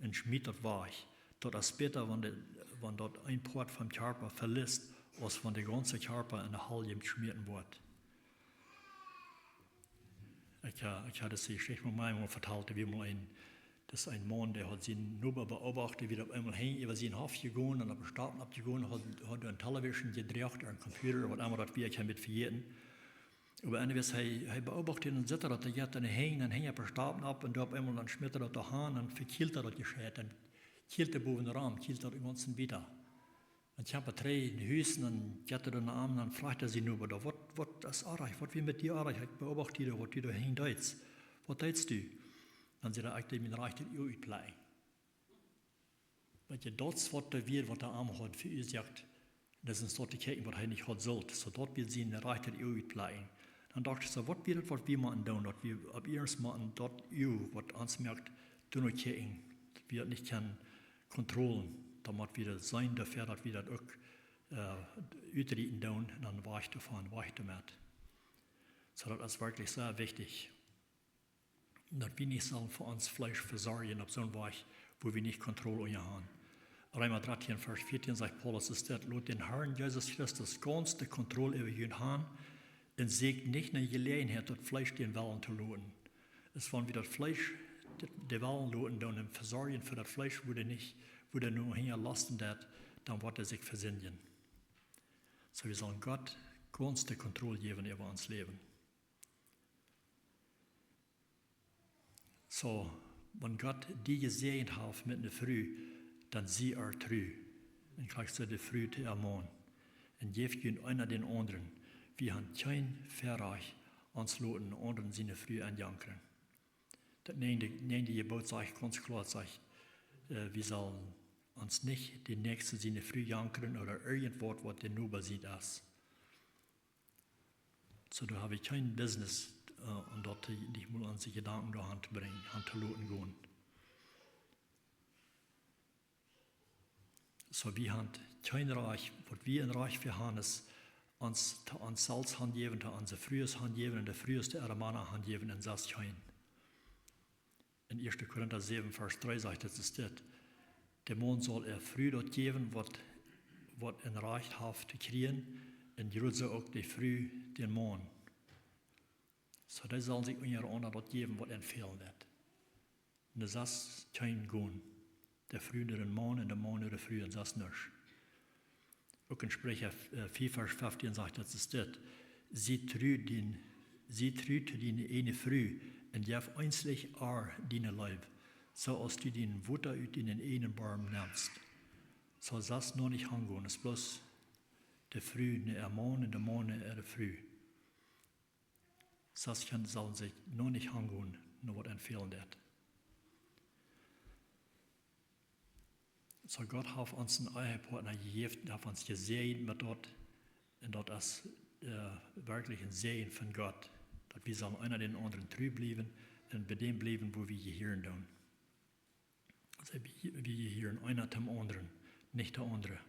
un schmiet daut wajch. Daut es bäta, wan de, wan daut een Poat vom Kjarpa veliest, aus wan de gaunze Kjarpa enne Hal jeschmäten woat." Ekj, äh, ekj hab dise Jeschicht mol eemol vetalt, doa wia mol een, daut es een Maun, dee haud sienen Noba beobacht, dee wia opp eemol hinjen äwa sienen Hoff jegonen un opp de Stopen oppjegonen, haud, haud een Television jedroagen, een Computer, waut emma daut wia, ekj hab daut vejäten. Oba anyways, hee, hee beobacht dän un sitt daut, dee jeit dan hinjen un hinjen opp de Stopen opp un doa opp eemol dan schmitt hee daut doa han un vekjielt daut Jescheit un kjielt doa bowen rom, kjielt daut em Gaunzen wieda. Un kjemt hee trigj no Hus un dan jeit hee doa no am un dan fruacht hee sienen Noba: "Waut, waut es oajch? Waut wia met die oajch? Ekj beobacht die doa, waut du doa hinjen deetst. Waut deetst du?" Dan sajcht hee: "Ekj deed mien rajchtet Uag utplekjen." Weetst, daut es waut doa wia, waut de Oamoot haud veuasoakt. Daut es een Stoot to kjikjen, waut hee nich haud sullt, soo daut wia sien rajchtet Uag utplekjen. Dan docht ekj soo, waut wia daut, waut wie motten doonen, daut wie opp ieescht motten daut Uag, waut ons moakt, doonen kjikjen, daut wie daut nich kjennen kontrollen, dan mott wie daut seenen, doafäa daut wie daut uk, äh, utrieten doonen un dan wajch doavon, wajch doamet. Soo, daut es werkjlich sea wichtich, daut wie nich sellen fa ons Fleesch vesorjen opp soon Wajch, wua wie nich Kontroll äwa haben. Reema dartieen, Varsch vieetieen sajcht Paulus, es dit: "Lot dän Harn Jesus Christus gaunz de Kontroll äwa junt haben, Un säkjt nich no Jeläajenheit, daut Fleesch dän Wellen to loten. Es wan wie daut Fleesch de, de Wellen loten, dan een Vesorjen fa daut Fleesch, wua dee nich, wua dee nu hinja losten deit, dan woat hee sikj vesindjen. Soo, wie sellen Gott gaunz de Kontroll jäwen äwa ons Läwen. Soo, wan Gott die jesäajent haft met ne Fru, dan sie ar tru. Un krakjt soo de Fru to äa Maun. Un jäft junt eena dän aundren. Wie han kjeen Väarajcht, ons loten aundren siene Fru aunjankren. Daut näajende, näajende Jeboot sajcht gaunz kloa, sajcht, äh, wie sellen ons nich dän Näakjsten siene Fru jankren ooda irjentwaut, waut de Noba sient es. Soo, doa hab wie kjeen Business, äh, om daut to, nich mol onse Jedanken doa han to brinjen, han to loten gonen. Soo, wie han kjeen Rajcht, waut wie een Rajcht fa han, es ons, to ons selfst hanjäwen, to onse Frues hanjäwen un de Frues to äare Mana hanjäwen un selfst kjeen. En Ieeschte Korinta säwen, Varsch dree sajcht et, es dit: De Maun saul äa Fru daut jäwen, waut, waut een Rajcht haft to kjrieen, un jrod soo uk de Fru dän Maun. Soo, dee sellen sikj unjarenaunda daut jäwen, waut an fälen deit. Un daut es kjeen Gonen. De Fru no dän Maun un de Maun no de Fru, un daut es nuscht. Uk en Spricha, äh, vea Varsch feftieen sajcht et, es dit: Sie tru dien, sie tru to diene ieejne Fru un jeff eensich ar diene Leew, soo aus du dien Wota ut dienen ieejnen Borm nemst. Soo, daut es noch nich aungonen, es bloos de Fru no äa Maun un de Maun no äare Fru. Soo, daut sellen see noch nich aungonen, no waut an fälen deit. Soo, Gott haft ons een Ehepartner jejäft, haft ons jesäajent met daut. Un daut es, äh, werkjlich een Säajen von Gott, daut wie sellen eena dän aundren tru bliewen un bie däm bliewen, wua wie jehieren doonen. Aulsoo, wie, wie jehieren eena toom aundren, nich de aundre.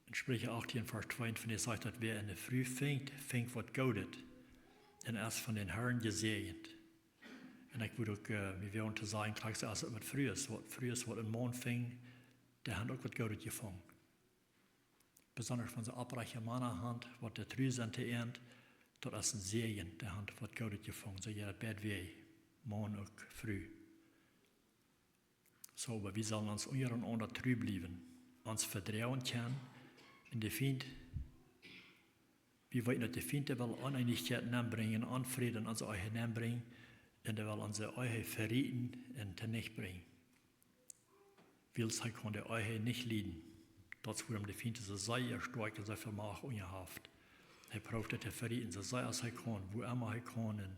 En Spricha achtieen, Varsch tweeauntwintich sajcht daut: Wäa eene Fru finjt, finjt waut Goodet un es von dän Harn jesäajent. Un ekj wudd uk, äh, mie wellen to sajen, krakjt soo aus et met Frues, waut Frues, waut een Maun finjen, dee han uk waut Goodet jefungen. Besonda wan see opprajchte Mana han, waut dee tru sent to an, daut es een Säajen, dee han waut Goodet jefungen. Soo jeit daut beid Wäaj, Maun uk Fru. Soo, oba wie sellen ons unjarenaunda tru bliewen, ons vedroagen kjennen, un de Fient, wie weeten, daut de Fient well Oneenichkjeit nenbrinjen, Onfräd en onse Ehe nenbrinjen, un dee well onse Ehe verieten un tonicht brinjen. Wiels hee kaun de Ehe nich lieden. Daut es wuarom de Fient soo sea stoakj un soo väl Macht unja haft. Hee proowt daut to verieten, soo sea aus hee kaun, wua emma hee kaun un,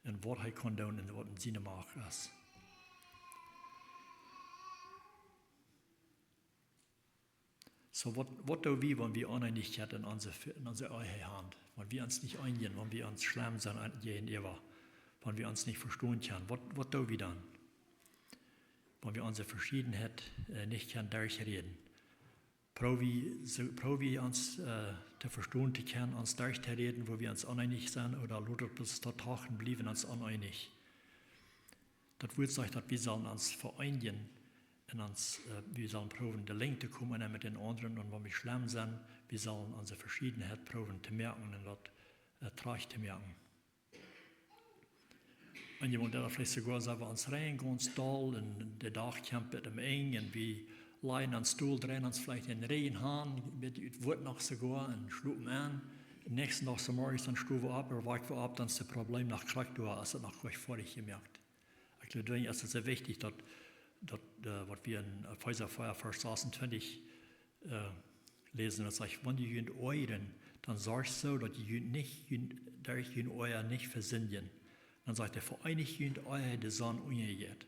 un waut hee kaun doonen un waut en siene Macht es. Soo, waut, waut doo wie, wan wie Oneenichkjeit en onse, en onse Ehe han? Wan wie ons nich eenjen, wan wie ons schlemm sent jäajenäwa, wan wie ons nich vestonen kjennen, waut, waut doo wie dan? Wan wie onse Veschiedenheit, äh, nich kjennen derchräden. Proow wie, soo, proow wie ons, äh, to vestonen to kjennen, ons derchtoräden, wua wie ons oneenich sent, ooda lot et bloos doabie bliewen, ons oneenich. Daut Wuat sajcht, daut wie sellen ons ve'eenjen un ons, äh, wie sellen proowen, de Lenj to komen, eena met dän aundren, un wan wie schlemm sent, wie sellen onse Veschiedenheit proowen to moaken un daut, äh, trajcht to moaken. Un je mott daut veleicht soogoa soo, wie ons rein gaunz doll un de Dach kjemt bat aum Enj un wie lajen ons dol, dreien ons veleicht em Räajen han, bät ut Wuat noch soogoa un schlopen en. Dän näakjsten Dach zemorjes dan sto wie opp, ooda woak wie opp, dan es daut Problem noch krakjt doa, aus et noch goanich foadich jemoakt. Ekj jleew, doawäajen es et soo wichtich, daut, daut, äh, waut wie en Efeesa vea, Varsch sasuntwintich, äh, läsen, daut sajcht: Wan jie junt oajren, dan sorcht soo, daut jie junt nich, junt, derch jun Oaja nich vesindjen. Dan sajcht hee: Ve'eenich junt, ea de Sonn unjajeit.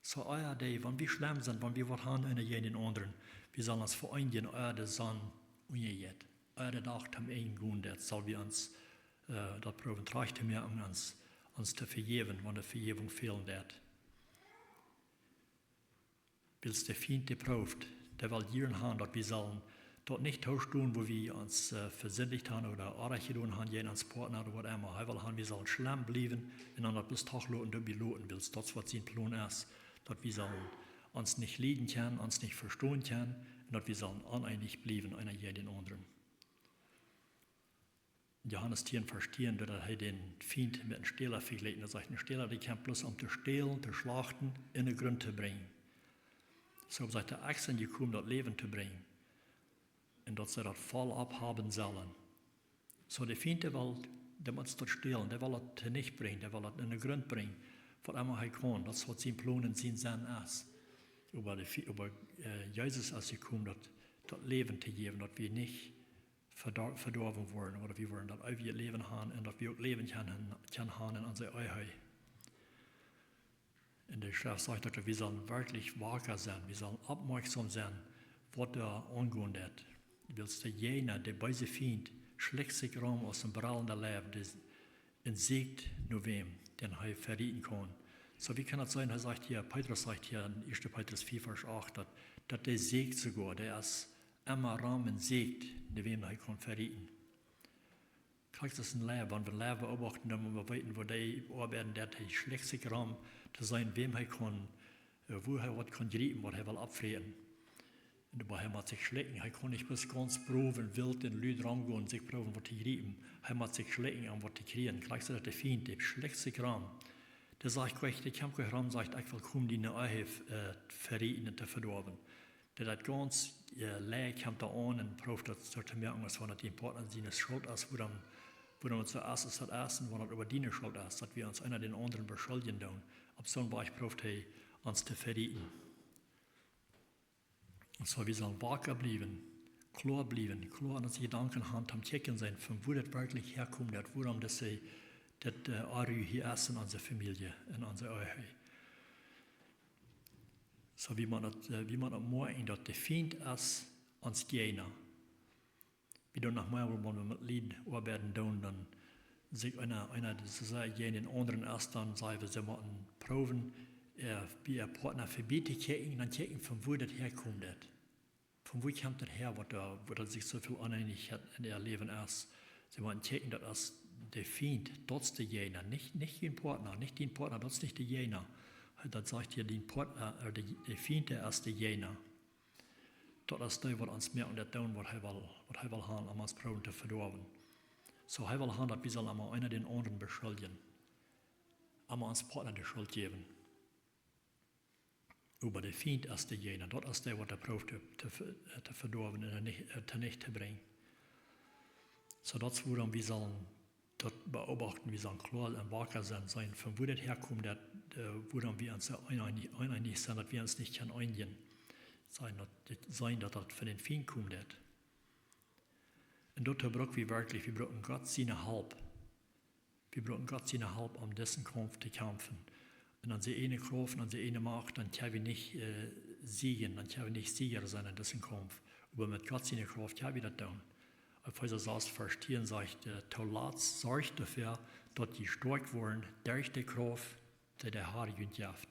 Soo, ea dee, wan wie schlemm sent, wan wie waut han, eena jäajen dän aundren, wie sellen ons ve'eenjen, ea de Sonn unjajeit. Ea de Dach toom Enj gonen deit, sell wie ons, äh, daut proowen trajcht to moaken, ons, ons to vejäwen, wan de Vejäwunk fälen deit. Wiels de Fient dee proowt, dee well jieren han, daut wie sellen daut nich toostonen, wua wie ons, äh, vesindicht han ooda oajch jedonen han jäajen ons Partner ooda waut emma. Hee well han, wie sellen schlemm bliewen un dan daut bloos doabie loten, wiels daut es waut sien Plon es, daut wie sellen ons nich lieden kjennen, ons nich vestonen kjennen un daut wie sellen oneenich bliewen, eena jäajen dän aundren. Johanes tieen, Varsch tieen, doa daut hee dän Fient met een Stäla vejlikjt. Daut sajcht, een Stäla, dee kjemt bloos om to stälen, to schlachten, en dän Grunt to brinjen. Soo sajcht hee, ekj sie jekomen, daut Läwen to brinjen. Un daut see daut voll opp haben sellen. Soo de Fient, dee well, dee mott daut stälen, dee well daut to nich brinjen, dee well daut en dän Grunt brinjen, waut emma hee kaun. Daut es waut sien Plon un sien Senn es. Oba de Fi-, oba, äh, Jesus es jekomen, daut, daut Läwen to jäwen, daut wie nich vedor-, vedoawen woaren, oba wie woaren daut eewje Läwen haben un daut wie uk Läwen kjennen, kjennen haben en onse Ehe. Un de Schreft sajcht, daut wie sellen werkjlich waka sennen, wie sellen oppmoakjsom sennen, waut doa aungonen deit. Wiels de Jäajna, de beese Fient, schlikjt sikj rom aus een brellenda Leew, dee s-, un sieekjt no wäm, dän hee verieten kaun. Soo, wie kaun daut sennen? Hee sajcht hia, Petrus sajcht hia en ieeschte Petrus vea, Varsch acht, daut, daut dee sieekjt soogoa, dee es emma rom un sieekjt, no wäm hee kaun verieten. Krakjt soo aus een Leew, wan wie een Leew beobachten, dan mott wie weeten, woo dee oabeiden deit, hee schlikjt sikj rom, to seenen, wäm hee kaun, äh, woo hee waut kaun jriepen, waut hee well oppfräten. Un oba hee mott sikj schlikjen, hee kaun nich bloos gaunz brow un wilt un lud romgonen, sikj proowen waut to jriepen. Hee mott sikj schlikjen om waut to kjrieen. Krakjt soo daut de Fient, dee schlikjt sikj rom. Dee sajcht, kjikj, dee kjemt nich rom, sajcht, ekj well komen diene Ehe, äh, verieten un to vedoawen. Dee daut gaunz, äh, lei kjemt doa aun un prooft daut soo to moaken, aus wan daut dien Partna siene Schult es, wuarom, wuarom daut soo es, aus daut es, un wan daut oba diene Schult es, daut wie ons eena dän aundren beschuldjen doonen. Opp soon Wajch prooft hee ons to verieten. Un soo, wie sellen waka bliewen, kloa bliewen, kloa aun onse Jedanken haben, toom kjikjen sennen, von wua daut werkjlich häakomen deit, wuarom daut see, daut, äh, Onru hia es en onse Famielje, en onse Ehe. Soo, wie motten daut, äh, wie motten daut moakjen, daut de Fient es ons Jäajna. Wie doonen noch mea, wan wie met Lied oabeiden doonen, dan sikj eena, eena, dee soo sea jäajen dän aundren es, dan saj wie, see motten proowen, äh, bie äa Partna vebie to kjikjen, dan kjikjen, von wua daut häakomen deit. Von wua kjemt daut häa, waut doa, wua daut sikj soo väl Oneenichkjeit en äa Läwen es? See motten kjikjen, daut es de Fient, daut es de Jäajna, nich, nich dien Partna, nich dien Partna, daut es nich de Jäajna. Daut sajcht hia, dien Partna, äh, de, de Fient, dee es de Jäajna. Daut es dee, waut ons moaken deit doonen, waut hee well, waut hee well haben, om ons proowen to vedoawen. Soo, hee well haben, daut wie sellen emma eena dän aundren beschuldjen. Emma ons Partna de Schult jäwen. Oba de Fient es de Jäajna, daut es dee, waut hee prooft to, to ve-, äh, to vedoawen un nich, äh, to nich to brinjen. Soo daut es wuarom wie sellen daut beobachten, wie sellen kloa un waka sennen, sennen, von wua daut häakomen deit, äh, wuarom wie ons oneenich, oneenich sent, daut wie ons nich kjennen einijen. Sennen, daut, sennen, daut daut von dän Fient komen deit. Un doatoo bruck wie werkjlich, wie brucken Gott siene Help. Wie brucken Gott siene Help, om disen Kaumf to kjamfen. En onse ieejne Krauft, en onse ieejne Macht, dan kjenn wie nich, äh, siegen, dan kjenn wie nich Sieja sennen en disen Kaumf. Oba met Gott siene Krauft kjenn wie daut doonen. Efeesa sas, Varsch tieen sajcht, äh, to latst sorjt doafäa, daut jie stoakj woaren derch de Krauft, dee de Har junt jeft.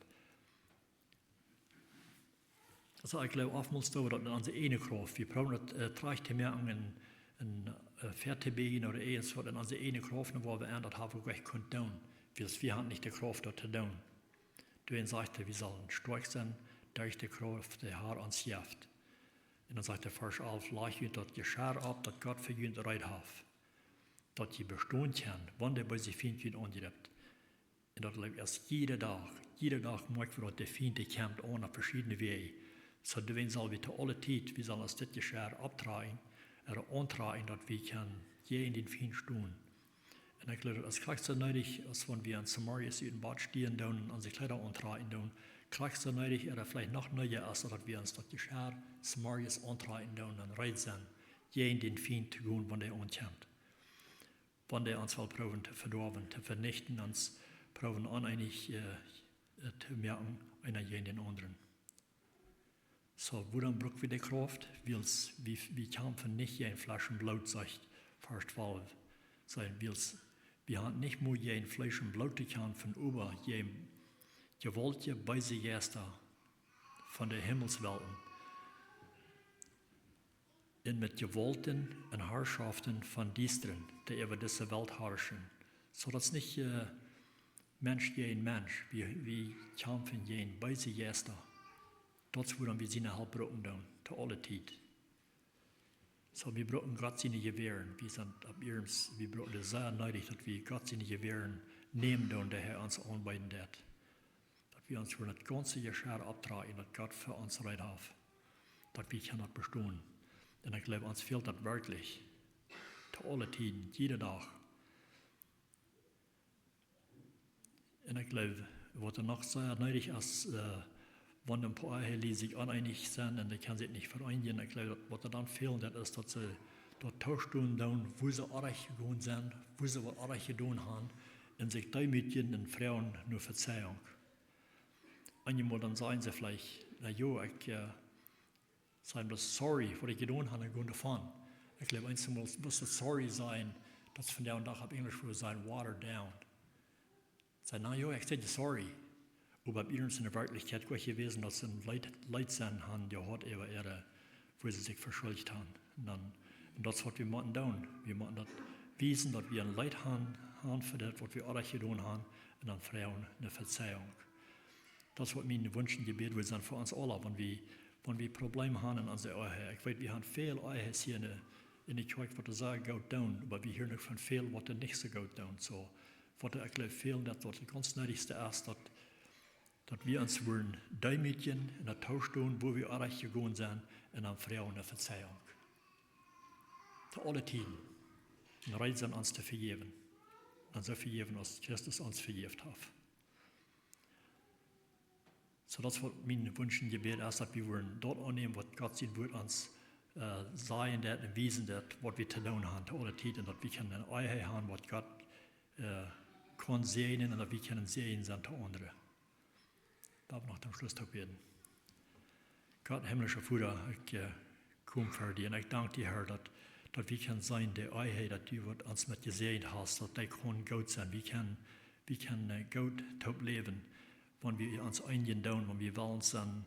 Soo, ekj jleew, oftmols doo wie daut en onse ieejne Krauft. Wie proowen daut, äh, trajcht to moaken un, un, äh, väa to bieejen ooda irjent waut en onse ieejne Krauft, un wua wie aun daut haben, wie goanich kunt doonen. Wiels wie haben nich de Krauft, daut to doonen. Doawäajen sajcht hee, wie sellen stoakj sennen derch de Krauft, dee de Har ons jeft. Un dan sajcht hee, Varsch alf, lajcht junt daut Jeschia opp, daut Gott fa junt reed haft, daut jie bestonen kjennen, wan de beese Fient junt aunjript. Un daut jleew ekj es jieda Dach, jieda Dach moakj wie daut, de Fient, dee kjemt aun opp veschiedne Wäaj. Soo, doawäajen sell wie to aule Tiet, wie sellen ons dit Jeschia opptrakjen, ooda auntrakjen, daut wie kjennen jäajen dän Fient stonen. Un ekj jleew, daut es krakjt soo needich, aus wan wie ons zemorjes ut däm Bad stieen doonen un onse Kjleeda auntrakjen doonen. Krakjt soo needich, ooda veleicht noch neediger es, daut wie ons daut Jeschia zemorjes auntrakjen doonen un reed sennen, jäajen dän Fient to gonen, wan dee aunkjemt. Wan dee ons well proowen to vedoawen, to venichten, ons proowen oneenich, äh, äh, to moaken, eena jäajen dän aundren. Soo, wuarom bruck wie de Krauft? Wiels wie, wie kjamfen nich jäajen Fleesch un Bloot, sajcht Varsch twalf. Soo, wiels wie haben nich mau jäajen Fleesch un Bloot to kjamfen, oba jäajen jewaultje, beese Jeista von de Himmelswelten. Un met Jewaulten un Harschoften von Diestren, dee äwa dise Welt harschen. Soo daut es nich, äh, Mensch jäajen Mensch, wie, wie kjamfen jäajen beese Jeista. Daut es wuarom wie siene Help brucken doonen, to aule Tiet. Soo, wie brucken Gott siene Jewäaren. Wie sent opp iernst, wie brucken daut sea needich, daut wie Gott siene Jewäaren nämen doonen, dee hee ons aunbeeden deit. Daut wie ons fa daut gaunze Jeschicht opptrakjen, daut Gott fa ons reed haft. Daut wie kjennen daut bestonen. Un ekj jleew, ons fält daut werkjlich. To aule Tieden, jieda Dach. Un ekj jleew, waut doa noch sea needich es, äh, wan een poa Ehelied sikj oneenich sent un dee kjennen sikj nich veeenjen, ekj jleew, daut waut doa dan fält, daut es, daut see doa toostonen doonen, wua see orrajcht jegonen sent, wua see waut orrajcht jedonen haben, un sikj deemootjen un froagen no Vezeiunk. Eenjemol dan sajen see veleicht: "Na jo, ekj, äh, saj bloos sorry fa waut ekj jedonen hab un go doavon." Ekj jleew, eenjemol bloos daut sorry sajen, daut es vondoag dän Dach opp Enjlisch wua wie sajen water down. Saj: "Na jo, ekj saj sorry." Oba bie ons enne Werkjlichkjeit goot jewast, daut see een Leet, Leet sent, haben jehaut äwa äare, wua see sikj veschuldicht haben. Un dan, un daut es waut wie motten doonen. Wie motten daut wiesen, daut wie een Leet haben, haben fa daut, waut wie orrajcht jedonen haben, un dan froagen no Vezeiunk. Daut es waut mien Wunsch un Jebäd wudd sennen fa ons aula, wan wie, wan wie Probleme haben en onse Ehe. Ekj weet, wie haben väl Ehes hia enne, enne Kjoakj, waut doa sea goot doonen, oba wie hieren uk von väl, waut doa nich soo goot doonen. Soo, waut ekj jleew, väl, daut waut daut gaunz needichste es, daut, daut wie ons wudden deemootjen un daut toostonen, wua wie orrajcht jegonen sent, un dan froagen no Vezeiunk. To aule Tieden. Un reed sennen ons to vejäwen. Un soo vejäwen, aus Christus ons vejäft haft. Soo, daut es waut mien Wunsch un Jebäd es, daut wie wudden daut aunnämen, waut Gott sien Wort ons, äh, sajen deit un wiesen deit, waut wie to doonen haben to aule Tieden, un daut wie kjennen eene Ehe haben, waut Gott, äh, kaun säajnen un daut wie kjennen Säajen sennen to aundre. Lot ons noch toom Schluss toop bäden. Gott, himmlischa Voda, ekj, äh, kom ver die un ekj dank die, Herr, daut, daut wie kjennen seenen, dee Ehe, daut du waut ons met jesäajent hast, daut dee kaun goot sennen. Wie kjennen, wie kjennen, äh, goot toop läwen, wan wie ons eenjen doonen, wan wie wellen sennen,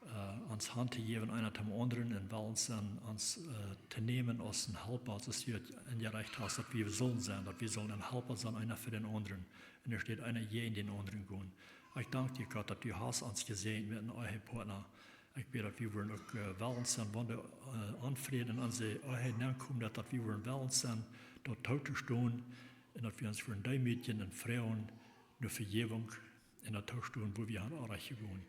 äh, ons Haunt to jäwen, eena dän aundren, un wellen sennen, ons, äh, to nämen aus een Halpa, aus du daut enjerecht hast, daut wie sellen sennen, daut wie sellen een Halpa sennen, eena fa dän aundren. Un nich eena jäajen dän aundren gonen. Ekj dank die, Gott, daut du hast ons jesäajent met een Ehepartner. Ekj bäd, daut wie wudden uk, äh, wellen sennen, wan doa, äh, Onfräd en onse Ehe nenkomen, daut, daut wie wudden wellen sennen, doa too to stonen, un daut wie ons wudden deemootjen un froagen no Vejäwunk, un doa too stonen, wua wie haben orrajcht jedonen.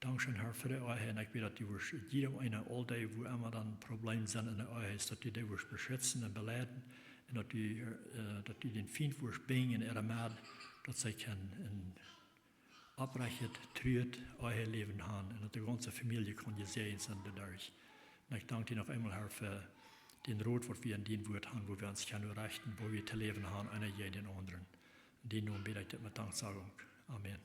Dankscheen, Herr, fa de Ehe, un ekj bäd, daut du wurscht jieda eena, aul dee, wua emma dan Probleme sent en de Ehe, es, daut du dee wurscht beschitzen un beleiden, un daut du, äh, daut du dän Fient wurscht binjen en äare Medd, daut see kjennen een opprechtet, truet Eheläwen haben un daut de gaunze Famielje kaun jesäajent sennen doaderch. Un ekj dank die noch eemol, Herr, fa dän Rot, waut wie en dien Wort haben, wua wie ons kjennen rechten, woo wie to läwen haben, eena jäajen dän aundren. En dienen Nomen bäd ekj dit met Danksagunk. Amen.